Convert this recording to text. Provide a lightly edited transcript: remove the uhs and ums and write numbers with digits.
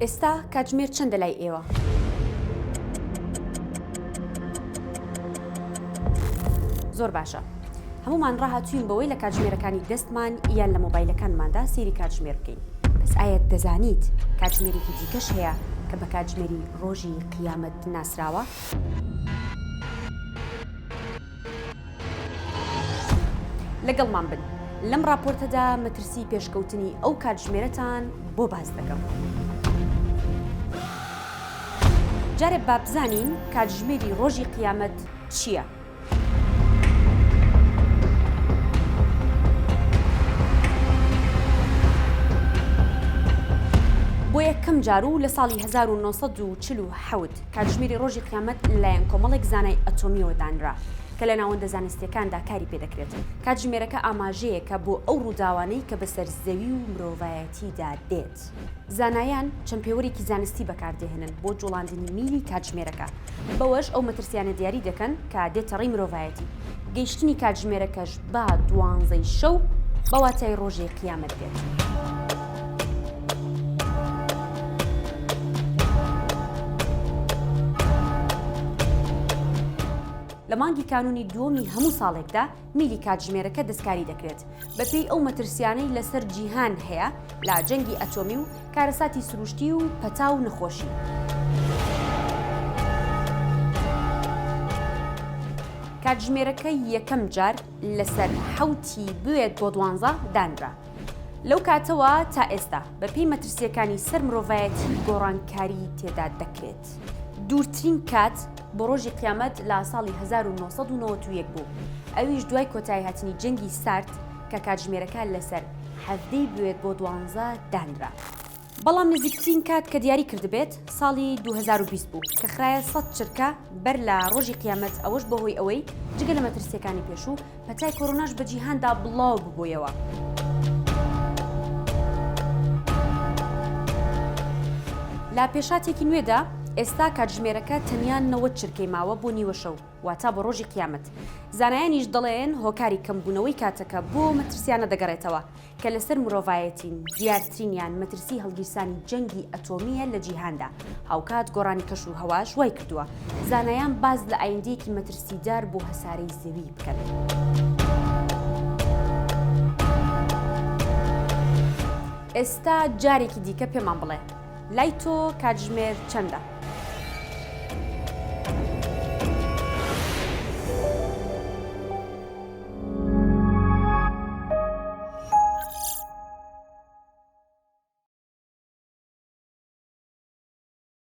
ئێستا کاتژمێر چەندە لای ئێوە؟ زۆر باشە. هەمومان ڕاهاتوین بەوەی لە کاتژمێرەکانی دەستمان یان لە مۆبایلەکانماندا سەیری کاتژمێر بکەین. بەس ئایا دەزانیت کاتژمێرێکی دیکەش هەیە کە بە کاتژمێری ڕۆژی قیامەت ناسراوە؟ لەگەڵمان بن لەم ڕاپۆرتەدا مەترسی پێشکەوتنی ئەو کاتژمێرەتان بۆ باس دەکەم. جارێ با بزانین کاتژمێری ڕۆژی قیامەت چییە؟ بۆ یەکەم جار و لە ساڵی 1947 کاتژمێری ڕۆژی قیامەت لەلایەن کۆمەڵێک زانای ئەتۆمییەوە دانرا کە لە ناوەندە زانستییەکاندا کاری پێدەکرێت. کاتژمێرەکە ئاماژەیەکە بۆ ئەو ڕووداوانەی کە بەسەر زەوی و مرۆڤایەتیدا دێت. زانایان چەند پێوەرێکی زانستی بەکاردەهێنن بۆ جوڵاندنی میلی کاتژمێرەکە، بەوەش ئەو مەترسیانە دیاری دەکەن کە دێتە ڕێی مرۆڤایەتی. گەیشتنی کاتژمێرەکەش بە دوانزەی شەو بە واتای ڕۆژی قیامەت دێت. لە مانگی کانوونی دووەمی هەموو ساڵێکدا میلی کاتژمێرەکە دەستکاری دەکرێت بەپێی ئەو مەترسیانەی لەسەر جیهان هەیە لە جەنگی ئەتۆمی و کارەساتی سروشتی و پەتا و نەخۆشی. کاتژمێرەکە یەکەم جار لەسەر حەوتی بوێت بۆ دوانزە دانرا. لەو کاتەوە تا ئێستا بەپێی مەترسییەکانی سەر مرۆڤایەتی گۆڕانکاری تێدا دەکرێت. دوورترین کات بۆ ڕۆژی قیامەت لە ساڵی 1991 بوو، ئەویش دوای کۆتاییهاتنی جەنگی سارد کە کاتژمێرەکە لەسەر حەڤدەی بوێت بۆ دوانزە دانرا. بەڵام نزیکترین کات کە دیاری کردبێت ساڵی 2020 بوو کە خرایە سەد چرکە بەر لە ڕۆژی قیامەت ئەوەش بەهۆی ئەوەی جگە لە مەترسیەکانی پێشوو پەتای کۆرۆناش بە جیهاندا بڵاو ببوویەوە. لە پێشاتێکی نوێدا ئێستا کاتژمێرەکە تەنیا 90 چرکەی ماوە بۆ نیوەشەو واتا بۆ ڕۆژی قیامەت. زانایانیش دەڵێن هۆکاری کەمبوونەوەی کاتەکە بۆ مەترسیانە دەگەڕێتەوە کە لەسەر مرۆڤایەتین، دیارترینیان مەترسی هەڵگیرسانی جەنگی ئەتۆمییە لە جیهاندا، هاوکات گۆڕانی کەش و هەواش وایکردووە زانایان باس لە ئایندەیەکی مەترسیدار بۆ هەسارەی زەوی بکەن. ئێستا جارێکی دیکە پێمان بڵێ لای تۆ کاتژمێر چەندە؟